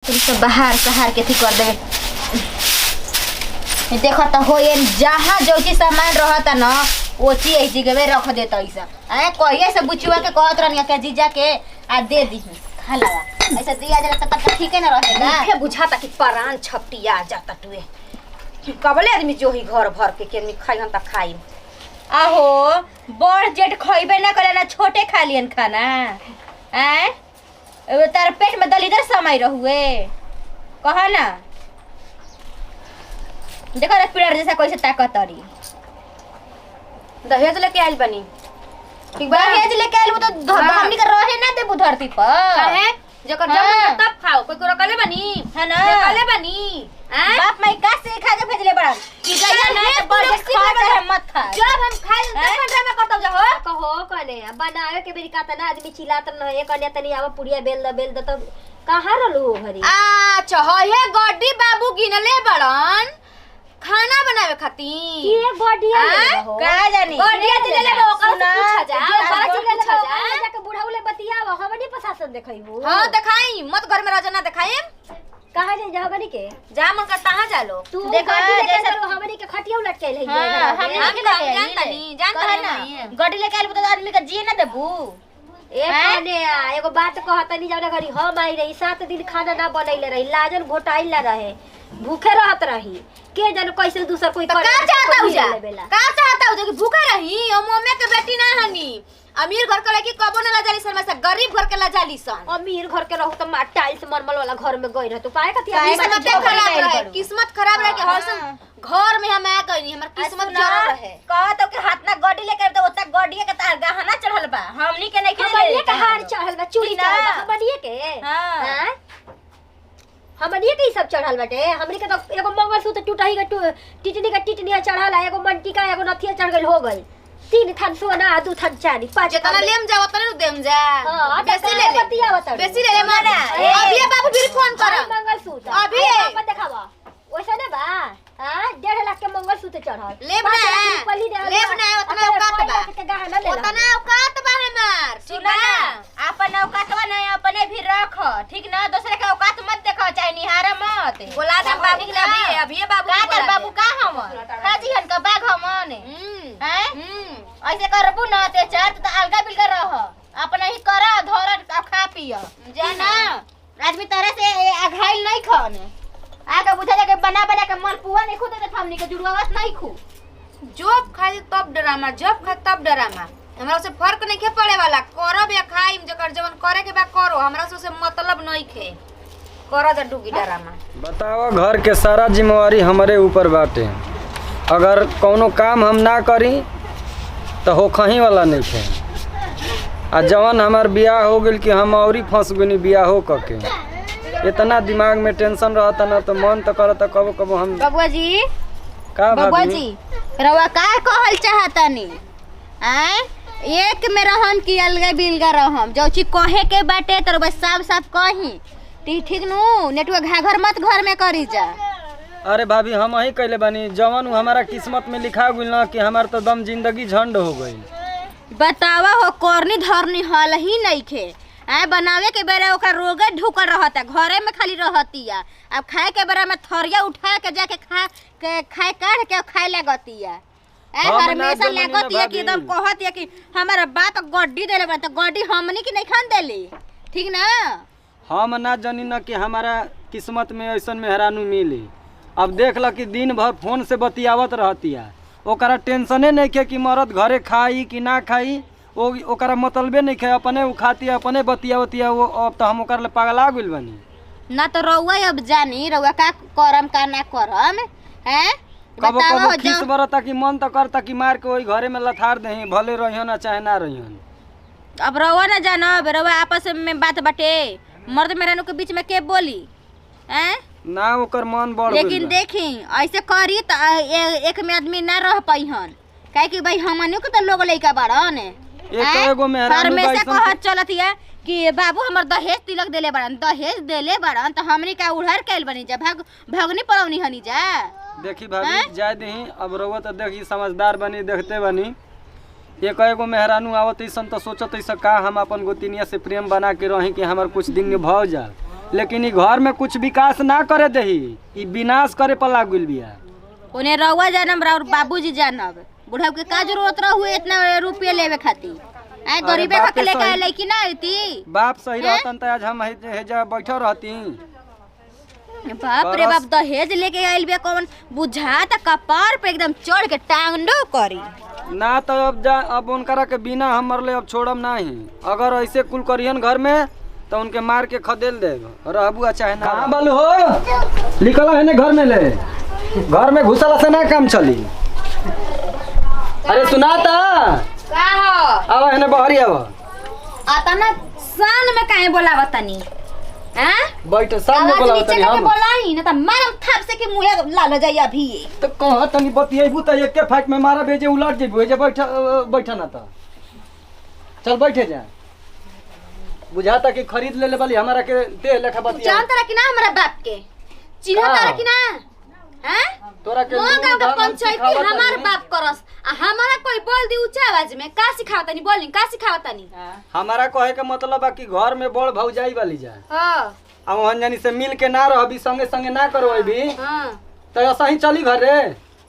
तुम सब बाहर सहार के थी कर देवे। देखो तो हो ये जहाँ जो चीज सामान रहता न वो चीज ऐसी जगह रख देता ऐसा। अरे कहिए से बुचुआ के कहत रहनी के जीजा के आ दे दी खा लगा ऐसा दिया जरा तब तक ठीक है ना रहेगा। मुझे बुझाता कि परान छपटिया जाता टुए कबले आदमी जो ही घर भर के आदमी खाई हम तक खाई। आहो बड़ जेठ खइबे ना करे ना छोटे खा लियन खाना हैं तार पेट में दलीदर समय रहुए कहा ना। देखो रे पीड़र जैसा कैसे ताकत अरी। दहेज लेके आइल बनी ठीक बा। दहेज लेके आइल तो हाँ। हमनी के रहे ना देबू धरती पर। काहे जकर जब हाँ। मन तब खाओ कोई को रखले बनी है ना? रखले बनी हैं? बाप माई का सिखा के भेजले बड़न कि जइया ना तो बड़ जेठ खा चाहे मत खा। जब हम खाई तब हैं? ड्रामा करता जाओ। कहो कने बनावे के बेरी का तना आदमी चिल्लात न है कने तनी आवा पुड़िया बेल the bell the तब कहाँ रहलू हो घरी। अच्छा हे गड्डी बाबू गिनले बड़न खाना बनावे खातिर के गडिया ले आँ? रहो का जानी गड्डिया दिले बा ओकरा से सुना, पूछा जा तार ओकरा से गोड़ पूछा जा। जाके बुढ़ाऊ ले बतियावा हमनी प्रशासन देखइबू। हां देखाई मत घर में राजा ना देखाई। कहाँ जाई जा हमनी के जा मन कर तहां जा लो। तू देखा, गड्डी लेके जैसे- चलो हमनी के खटिया उलट के आइल हां है हमनी हम के तो लेके जान तनी, जान कहे तनी ना नहीं। गड्डी लेके आइल तो आदमी के जिए ना देबू। ए कने आ एगो बात कहतनी जौना घरी हम आई रही 7 दिन खाना ना बनैले रही लाजन घोटाइल ना रहे भूखे रहत रही के जाने कैसे दूसर कोई तो करे का चाहता कोई उजा लेबेला। का चाहता उजा कि भूखा रही? हम मम्मी के बेटी ना हनी अमीर घर के लड़की कबो ना लजाली सन वैसे गरीब घर के लजाली सन। अमीर घर के रहू त मा टाइल्स मरमल वाला घर में गई रह तू काहे खातिर काहे अमीर किस्मत खातिर खराब गइल रहे बारू। किस्मत खराब रहे कि हर घर में हम आ गइनी हमर किस्मत जरल रहे। कह तो के हाथ ना गड्डी लेके आइल तो ओता गड्डिया के तार गहना चढ़ल बा हमनी के नहीं हमनिए के हार चढ़ल बा चूड़ी ना। चढ़ल बा हमनिए के। हां। हाँ? हमनिए के ई सब चढ़ल बाटे हमनी के तो एगो मंगलसूत्र टूटही के टिटनी के टिटनिया चढ़ल आ एगो मंटिका एगो नथिया चढ़ गइल हो गइल 3 थान सोना आ 2 थान चांदी 5 जितना लेम जा उतना नु देम जा। हां बेसी ले ले बतियावत बेसी ले ले माना ए। अभी बाबू फिर फोन कर मंगलसूत्र अभी। अरे देखावा वैसा ना बा हां 1.5 लाख के मंगलसूत्र चढ़ल लेब 5 ना। लाख रुपया देहल लेब बा। ना, उतना अरे औकात पाँच बा। लाख के गहना ले उतना औकात बा हमार ठीक सुना बा। ना अपन औकातवा नहीं अपने भी रख ठीक ना दूसरे के औकात मत देखो चाहे निहारा मत। बोला दे बाबू ठीक के ना? अभी अभी बाबू का के तर बोला बाबू दे। का हमन खाजी हन का बाघ हमन हैं हम्म ऐसे करबू ना ते चार तो अलगा बिलगा रह अपना ही कर धर आ खा पिय जा ना आदमी तरह से अघाइल नहीं खन आके बुझा जाके बना बना के मलपुआ नहीं खुद देत हमनी के जुड़वावत नहीं खू। जब खाई तब डरामा जब खाई तब डरामा हमरा से फर्क नहीं खे पड़े वाला करब या खाइम जकर जवन करे के बा करो हमरा से उसे मतलब नहीं खे करो जा डूगी डरामा। बतावा घर के सारा जिम्मेवारी हमारे ऊपर बाटे अगर कौनो काम हम ना करी तो होखही वाला नहीं खे आ जवन हमार बियाह हो गइल कि हम औरी फंस गइनी बियाह हो कके इतना दिमाग में टेंशन रहता ना तो मन तो करता कबो कबो हम बबुआ जी का बबुआ भाभी जी रवा का कहल चाहतनी आय एक में रहम कि अलगा बिलगा रहम जो चीज कहे के बाटे तो बस साफ साफ कही ठीक ठीक नु नेटवा घाघर मत घर में करी जा। अरे भाभी हम ही कैले बानी जवन उ हमारा किस्मत में लिखा गइल ना कि हमार तो दम जिंदगी झंड हो गई। बतावा हो करनी धरनी हल ही नहीं खे आय बनावे के बेरा ओकरा रोगे ढुकल रहता घरे में खाली रहतिया अब खाए के बेरा में थरिया उठा के जाके खा के खाए काढ़ के खाए लगतिया आय हम ना हमेशा जननी ना लगतिया कि एकदम भाभी। कहतिया कि हमारा बाप गड्डी देले बा तो गड्डी हमनी के नहीं खान देली ठीक ना। हम ना जानी ना कि हमारा किस्मत में ऐसन मेहरानू मिली। अब देख ल कि दिन भर फोन से बतियावत रहतिया ओकरा टेंशने नहीं खे कि मरद घरे खाई कि ना खाई ओ ओकरा मतलबे नहीं खे अपने उ खाती अपने बतियावतिया वो अब तो हम ओकरा ले पागल गइल बानी। ना तो रउआ अब जानी रउआ का करम का ना करम हैं कबो बतावा कबो हो खीस जाओ बरता कि मन तो करता कि मार के वही घरे में लथार देही भले रहियन ना चाहे ना रहियन। अब रउआ ना जानब रउआ आपस में बात बाटे मर्द मेहरानू के बीच में के बोली हैं ना ओकर मन बढ़ गइल लेकिन बा। देखी ऐसे करी त एक में आदमी ना रह पाइहन काहे कि भाई हमनियो के तो लोग लइका बाड़न। एक एगो मेहरानू हमेशा बाइसन कहत चलत हिया कि बाबू हमर दहेज तिलक देले बाड़न दहेज देले बाड़न त हमनी का उड़हर कैल बनी जा भाग भगनी पड़ौनी हनी जा। देखी भाभी जाय दही अब रउआ तो देखी समझदार बनी देखते बनी एक एगो मेहरानू आवत ऐसन तो सोचत ऐसा का हम अपन गोतिनिया से प्रेम बना के रही कि हमार कुछ दिन निभाव जा। लेकिन ई घर में कुछ विकास ना करे देही, ई विनाश करे पर लाग गइल बिया। ओने रउआ जानब और बाबूजी जानब, बुढ़ऊ के का जरूरत रहू इतना रुपया लेवे खातिर? आए गरीबे बाप खा के के लेके सही- आइल कि ना अइती? बाप सही रहतन त आज हम हेजा बैठल रहती। बाप रे बाप, दहेज लेके आइल बे कौन बुझा त कपार पे एकदम चढ़ के टांगडो करी। ना तो अब जा, अब उनकरा के बिना हम मरले अब छोड़म नहीं। अगर ऐसे कुल करियन घर में तो उनके मार के खदेल देब, रहबू चाहे ना। कहाँ बालू हो निकल है घर में, ले घर में घुसला से ना काम चली। अरे सुनाता का हो आवा है बहरी आवा। आता ना शान में काहे बोलावत तनी? हैं बैठ सामने आवाज बोलावत नीचे तनी करके हम। बोलाई ना त मारम थाप से के मुंह लाल हो जाई अभी। तो कहाँ तनी बतियेबू त एके फाइट में मारा भेजे उलट जेबू। एजे बैठ बैठ ना त चल बैठे जा। बुझाता कि खरीद ले ले वाली हमारा के दे लेखा बतिया। जान तारा कि ना हमरा बाप के चिन्ह का? तारा कि ना? हैं तोरा के मोह गांव के धर्म पंचायती सिखावत हमार तनी। बाप करस आ हमारा कोई बोल दी ऊंचा आवाज में का सिखावतनी? बोली का सिखावतनी? हमारा कहे के मतलब बा कि घर में बड़ भौजाई वाली जा हां आ वहन जानी से मिल के ना रहबी, संगे संगे ना करबी हां तो ऐसा ही चली घर रे।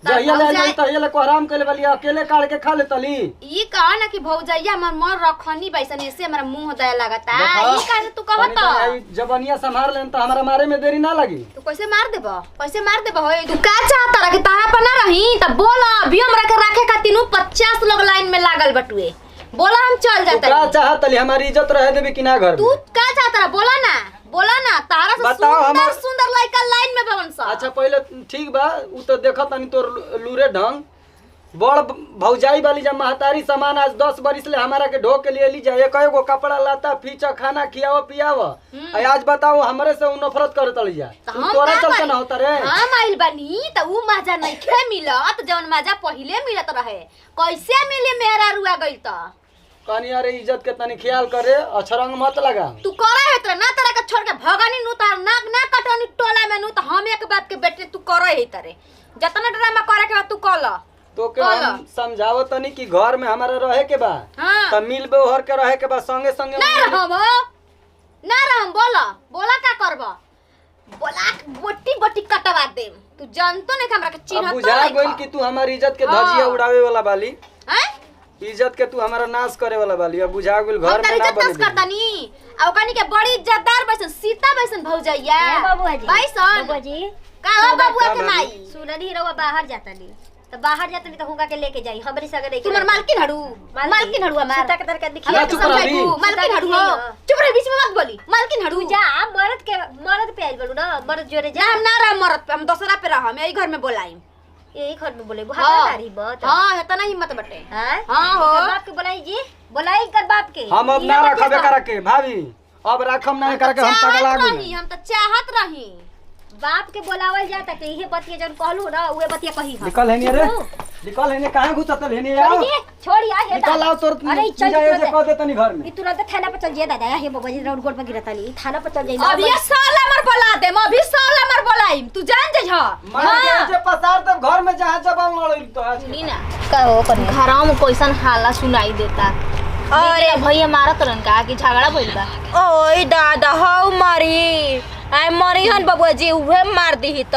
जहिया ले भौजाई- जाई तहिया ले कोहराम के ले वाली अकेले काट के खा ले तली। ई कहा ना कि भौजाइया हमर मन रखनी बैसन ऐसे हमरा मुंह दया लागता। देखा, ई काहे तू कहत? तनी तनी आई जबनिया संभाल लेन त हमारा मारे में देरी ना लगी। तू कैसे मार देब? कैसे मार देब होए? तू का चाहता रहा कि तारा पर ना रही त बोल अभी हमरा के राखे खातिर नु 50 लोग लाइन में लागल बटुए। बोला हम चल तू जाता। का चाहत तली हमारी इज्जत रहे देबी कि ना घर तू में? का चाहता रहा बोला ना, बोला ना। तारा से बताओ सुंदर हमार- सुंदर लड़का लाइन में बवन सा। अच्छा पहले ठीक बा, उ तो देखत तनी तोर लूरे ढंग। बड़ भौजाई वाली जब महतारी सामान आज 10 बरिस ले हमारा के ढो के लिए ली जाए, एक एगो कपड़ा लाता फीचा खाना खियाव पियाव, आ आज बताओ हमरे से उ नफरत करे तली जा। त उ हम तोरा का चलते करी? ना होता रे। हम आइल बानी त उ मजा नइखे मिलत जवन मजा पहिले मिलत रहे। कैसे मिली मेहरा रुआ गइल त? कहनी अरे इज्जत के तनी ख्याल करे, अछरंग मत लगा। तू करा है तोरा ना तोरा के छोड़ के भगनी नु तार नाक ना कटनी टोला में नु त हम एक बाप के बेटे तू कर है तरे। जतना ड्रामा करे के बा तू कर ल। तो के हम समझावत तनी कि घर में हमारा रहे के बा हां त मिल बेहर के रहे के बा संगे संगे। ना रहम हो, ना रहम। बोला बोला का करब? बोला बोटी बोटी कटवा देम। तू जानतो नहीं हमरा के अब चिन्हतो बुझा नहीं गइल कि तू हमारी इज्जत के धजिया हाँ। उड़ावे वाला बाली, हैं इज्जत के तू हमारा नाश करे वाला बाली। अब बुझा गइल हम घर तार में ना इज्जत बने नाश करतानी आ ओकनी के बड़ी इज्जतदार बैसन सीता बैसन भौजैया ए बाबूजी, बैसन बाबूजी का हो बाबुआ के का माई? सुननी रहुआ बाहर जातनी त बाहर जातनी त हुनका के लेके जाई हमरे संगे नहीं। तुमर मालकिन हड़ू, मालकिन हड़ू हमार। सुता के तरका दिखिए। हमरा ना के चुप रही। समझाइबू मालकिन हड़ू हो। चुप रही, बीच में मत बोली। मालकिन हड़ू जा मर्द के मर्द पे आइल बड़ू ना, मर्द जोरे ना जा। हम ना रह मरत पे, हम दोसरा पे रह, हम यही घर में बोलाइम। यही घर में बोले हाँ। हां तारी मत। हां इतना हिम्मत बटे। हां हां हो। बाप के बोलाई जी, बोलाई कर बाप के। हम अब इहे ना बतिया रखब सब। एकरा के भाभी, अब रखम ना एकरा के, हम पगला चाहत गइल। रही, हम त चाहत रही। बाप के बोलावल जाता कि इहे बतिया जन कहलू ना उहे बतिया कही हम। निकल हेनी रे, निकल हेनी, काहे घुसतल हेनी आओ। छोड़ी जी, छोड़ी आ हे निकल दादा। आओ तोर अरे चल जा तुरंत जे कह दे तनी घर में। ई तुरंत थाना पर चल जाइए दादा। हे बाबा जी रोड गोड़ पर गिरता नहीं, थाना पर चल जाइए। अब ये साला मर बोला देम, अभी साला मर बोलाइम, तू जान जइह। मार के जे पसार तब घर में जहां जबान लड़ल तो आज सुनी ना का हो कन्या? घरवा में कैसन हाला सुनाई देता। अरे भैया मारत रहन का कि झगड़ा भइल बा? ओए दादा हौ मरी आय मरी हन बबुआ जी उहे मार दीही त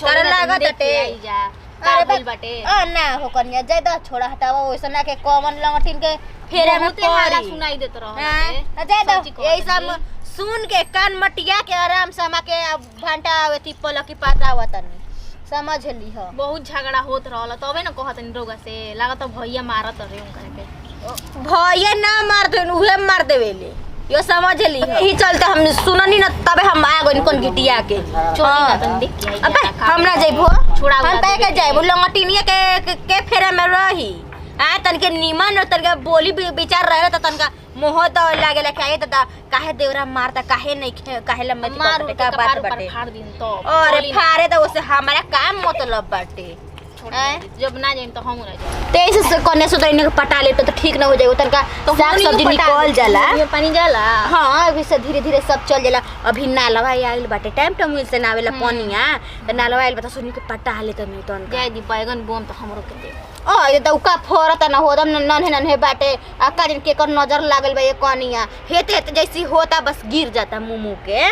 तारा लागत अटे। जा का अरे भइल बाटे? अ ना हो कन्या जाय द छोड़ा हटावा ओइसना के कॉमन लंगटिन के फेरे में बहुते हाला पड़ी। सुनाई देत रहल हां जाय सच्ची द कहत यही सब हनी। सुन के कान मटिया के आराम से हमा के अब भंटा आवे थी पलकी पाता आवतनी समझ ली हो। बहुत झगड़ा होत रहल तबे न कहत हनी रउआ से, लागत भैया मारत रहे उनका के। भैया ना मार दे उहे मार देवेले यो समझ ली। यही चलते हम सुननी न तबे हम आ गइल कोन घिटिया के। छोड़ी ना तनी देख के आई अबे जा, का हम ना जइबो, छोड़ा हम उड़ा तय के देबे। जइबो लंगटिनिया के फेरा में रही आ तनके नीमन और तनके बोली विचार रहे त तनका मोह the लागेला कि आए दादा काहे देवरा मारता काहे नहीं काहे लम्बे मार का के कपार बात ऊपर बाटे। फाड़ दिन तो अरे चली ना, फारे त ओसे हमारा काम मतलब बाटे। छोड़ आएं? दे। जब ना जाइम तो हम ना जाइम। तेईस से कन्या सुतरी के पटा ले तो ठीक ना हो जाए तनका साग हमनी सब्जी के पटा निकल दे। जाला। ये पानी जाला। हाँ अभी से धीरे धीरे सब चल जाला। अभी नालवा आइल बाटे टाइम टाइम से ना आवेला पनिया त नालवा आइल बा त सुनी के पटा ले तनी तनका। जाय दी बैगन बोम तो हमरो के दे। ओ ये दौका फोरत न हो दम नन्हे नन्हे बाटे। आ का दिन केकर नजर लागल बा ये कनिया, हेते हेते जैसी होता बस गिर जाता मुंह मुंह के।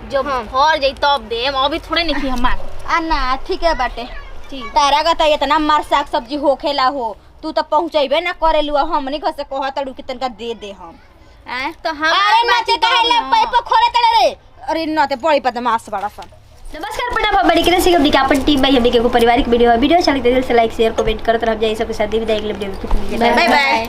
जब फर जाई तब देम, अभी थोड़े नहीं हम मांग। आ ना ठीक है बाटे। ठीक। तारा का त इतना मार साग सब्जी होखेला हो, तू तो पहुंचैबे ना करेलू, आ हमनी घर से कहत अड़ू कि तनका दे दे हम। आय तो हम अरे नाचे काहे ले पाइप खोले तड़े रे। अरे नाते बड़ी बदमाश बड़ा सन। नमस्कार प्रणाम, हमारी किरण सिंह, हमनी के अपन टीम भाई, हमनी के एगो पारिवारिक वीडियो है। वीडियो अच्छा लगता है दिल से लाइक शेयर कमेंट करत रहब। जाई सबके साथ विदाई, अगले वीडियो में। Bye bye.